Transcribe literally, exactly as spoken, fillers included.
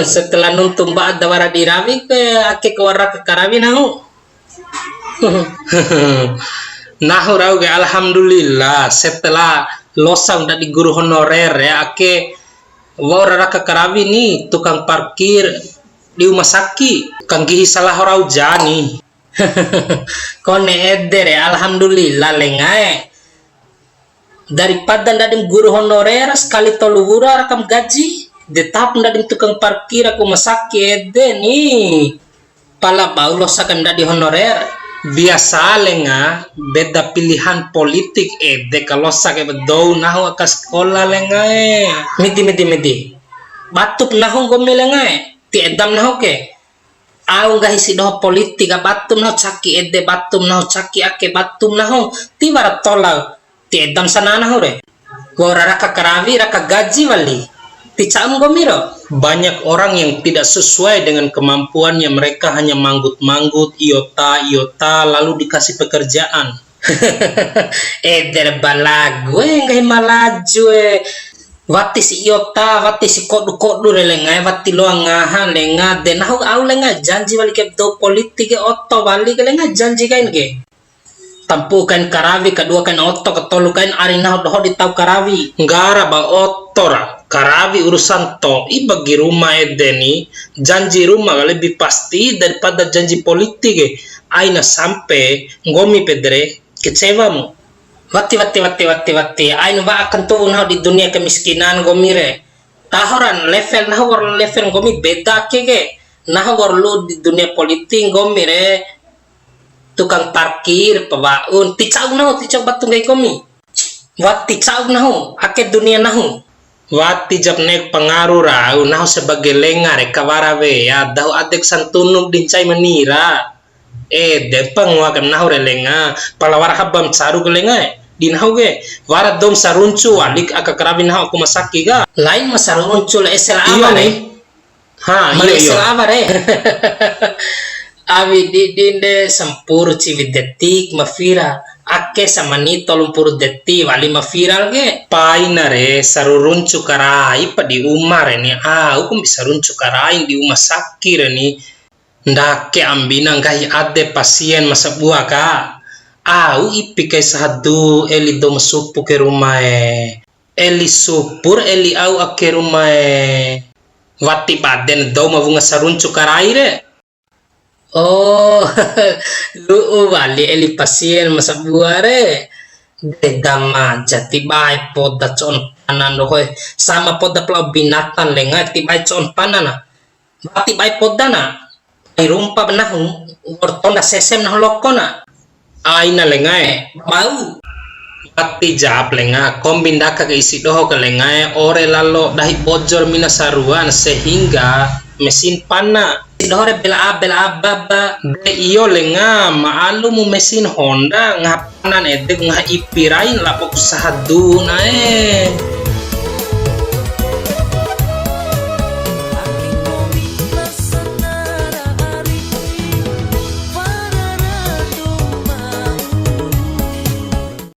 Setelah nuntu mba'a da wara di rawi ke, ake ke wara ke karawi nahu. Nahu rau ke, alhamdulillah, setelah losa ndadi guru honorer ya, ake wa'ura raka karawi ni, tukang parkir di uma saki, kanggihi salah rau jani. Kone ede re, alhamdulillah lengae. Daripada ndadim guru honorer, sekali tolu wura rakam gaji, de tahop ndadim tukang parkir aku masaki ede ni. Pala bau losa kai ndadi honorer. Biasa lenga, beda pilihan politik ede ka losa kai ba dou nahu aka sekolah lengae. Midi, midi, midi. Batup nahu nggomi lengae. Ti edam nahu ke. Au nggahi si doho politik ka, batum nahu caki ede, batum nahu caki ake, batum nahu tiwara tola, ti edam sana nahu re. Wa'ura raka karawi, raka gaji wali. Ti ca'um nggomi ro. Banyak orang yang tidak sesuai dengan kemampuannya, mereka hanya manggut-manggut, iota, iota, lalu dikasih pekerjaan. Ede re balagu e, nggahi malaju e. Wati si iota, wati si kodu-kodu re lenga e, wati loa ngaha lenga de. Nahu au lenga janji wali ke dou politik e, oto wali ke lenga janji kain ke. Tampu'u kain karawi, kadua kain oto, katolu kain ari nahu doho di tau karawi. Nggara ba oto ra, karawi urusan to'i bagi ruma ede ni, janji ruma ka lebih pasti daripada janji politik e. Aina sampe nggomi pede re kecewa mu. Wati, wati, wati, wati, wati. Ain wa'a kantu'u nahu di dunia kemiskinan nggomi re. Tahoran level nahu wa'ur level nggomi beda ake ke. Nahu wa'ur lu'u di dunia politik nggomi re. Tukang parkir, pawa'un. Ti ca'u nahu, ti ca'u batu nggahi nggomi. Wati ca'u nahu, ake dunia nahu. Wati jap ne'e pangaru rau, nahu sebagai lenga re kawara wea, dahu adek santunuk di ncai manira. Ede pa ngoa kai nahu re lenga, pala wara haba ma caru ke lenga e. Di nahu ke, wara dou ma saruncu walik aka karawi nahu aku masaki ka. Lain ma saruncu la ese la awa re. Ha, iyo, iyo. Ma la ese la awa re. Awi didin de sampuru ciwi detik ma viral. Ake samani tolu mpuru detik wali ma viral ke. Paina re, saruruncu karai pa di uma re ni. Au kombi saruncu karai di uma saki re ni. Ndake ambina nggahi ade pasien ma sabua ka. Au ipi kai sahadu eli dou ma supu ke ruma e. Eli supu ra eli au ake ruma e. Wati baden dou ma wunga saruncu karai re. Oh, lu'u wali eli pasien ma sabua re. De dama ja ti bae poda co'on panan doho e. Sama poda pala binatang lenga ti bae co'on panan na. Wati bae poda na. Pai rumpa ba nahu, wa'ur tonda sesem nahu loko na. Aina lenga e. Bau. Wati jap lenga, kombi ndaka ke isi doho ke lenga e, ore lalo dahi bojor mina saruan sehingga mesin pana. Isi doho re bela a, bela a baba. De iyo lenga, ma'alumu mesin Honda, ngaha panan ede, ngaha ipi rain, labo ku sahadu na e.